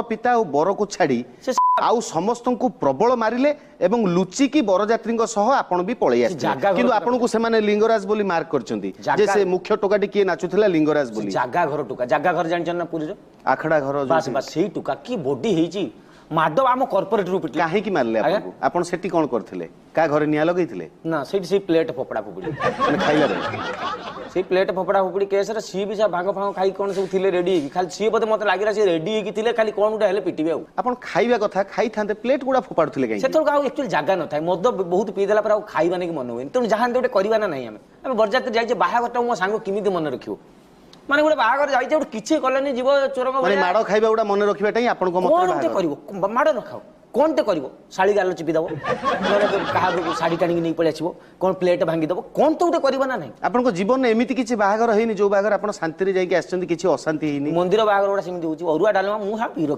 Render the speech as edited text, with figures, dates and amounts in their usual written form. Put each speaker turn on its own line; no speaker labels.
ପିତା ଆଉ ବରକୁ ଛାଡି ଆଉ ସମସ୍ତଙ୍କୁ ପ୍ରବଳ ମାରିଲେ ଏବଂ ଲୁଚିକି ବରଯାତ୍ରୀଙ୍କ ସହ ଆପଣ ବି ପଳେଇ ଆସିଥିଲେ, କିନ୍ତୁ ଆପଣଙ୍କୁ ସେମାନେ ଲିଙ୍ଗରାଜ ବୋଲି ମାର୍କ କରିଛନ୍ତି ଯେ ସେ ମୁଖ୍ୟ ଟୋକାଟି କିଏ ନାଚୁଥିଲା ଲିଙ୍ଗରାଜ ବୋଲି।
ଜାଗା ଘର ଟୋକା, ଜାଗା ଘର ଜାଣିଛନ୍ତି ନା ପୁରୀର
ଆଖଡା ଘର?
ବାସ୍ ବାସ୍, ସେଇ ଟୋକା କି ବଡି ହେଇଛି, ମାଡ଼ ଆମ କର୍ପୋରେଟ ରୁ ପିଟିଲେ।
କାହିଁକି ମାରିଲେ ଆପଣଙ୍କୁ? ଆପଣ ସେଠି କଣ କରିଥିଲେ? କାହା ଘରେ ନିଆଁ ଲଗେଇଥିଲେ?
ନା, ସେଇଠି ସେଇ ପ୍ଲେଟ ଫୋପଡା ଫୋପଡି,
ମାନେ ଖାଇଲା ବେଳେ
ସେଇ ପ୍ଲେଟ ଫୋପଡା ଫୋପଡି କେସରେ। ସିଏ ବି ସେ ଭାଙ୍ଗ ଫାଙ୍ଗ ଖାଇକି କଣ ସବୁ ଥିଲେ ରେଡି ହେଇକି, ଖାଲି ସିଏ ବୋଧେ ମତେ ଲାଗିଲା ସିଏ ରେଡି ହେଇକି ଥିଲେ, ଖାଲି କଣ ଗୋଟେ ହେଲେ ପିଟିବେ। ଆଉ
ଆପଣ ଖାଇବା କଥା ଖାଇଥାନ୍ତେ, ପ୍ଲେଟ ଗୁଡା ଫୋପାଡୁଥିଲେ କାହିଁକି?
ସେତେବେଳକୁ ଆଉ ଆକ୍ଚୁଆଲି ଜାଗା ନଥାଏ, ମଦ ବହୁତ ପିଇଦେଲା ପରେ ଆଉ ଖାଇବା ନେଇକି ମନେ ହୁଏନି। ତେଣୁ ଯାହା ଗୋଟେ କରିବା ନା ନାହିଁ, ଆମେ ବରଯାତ୍ରୀ ଯାଇଛେ, ବାହାଘରଟାକୁ ମୋ ସାଙ୍ଗ କେମିତି ମନେ ରଖିବ? ମାନେ ଗୋଟେ ବାହାଘର ଯାଇଛି, ଗୋଟେ କିଛି କଲେନି, ଯିବ ଚୋରଙ୍କ
ମାଡ଼ ଖାଇବା ଗୁଡା ମନେ ରଖିବାଟା ହିଁ ଆପଣଙ୍କ
କଣ ଗୋଟେ କରିବ? ମାଡ଼ ନ ଖାଉ କଣଟେ କରିବ? ଶାଳି ଗାଲ ଚିପିଦବ, ନହେଲେ କାହାକୁ ଶାଢୀ ଟାଣିକି ନେଇ ପଳେଇ ଆସିବ, କଣ ପ୍ଲେଟ୍ ଭାଙ୍ଗିଦବ, କଣ ତ ଗୋଟେ କରିବ ନା ନାହିଁ?
ଆପଣଙ୍କ ଜୀବନରେ ଏମିତି କିଛି ବାହାଘର ହେଇନି ଯୋଉ ବାହାଘର ଆପଣ ଶାନ୍ତିରେ ଯାଇକି ଆସିଛନ୍ତି, କିଛି ଅଶାନ୍ତି ହେଇନି?
ମନ୍ଦିର ବାହାଘର ଗୁଡ଼ା ସେମିତି ହଉଛି, ଅରୁଆ ଡାଲମା, ମୁଁ ବିରକ୍ତ।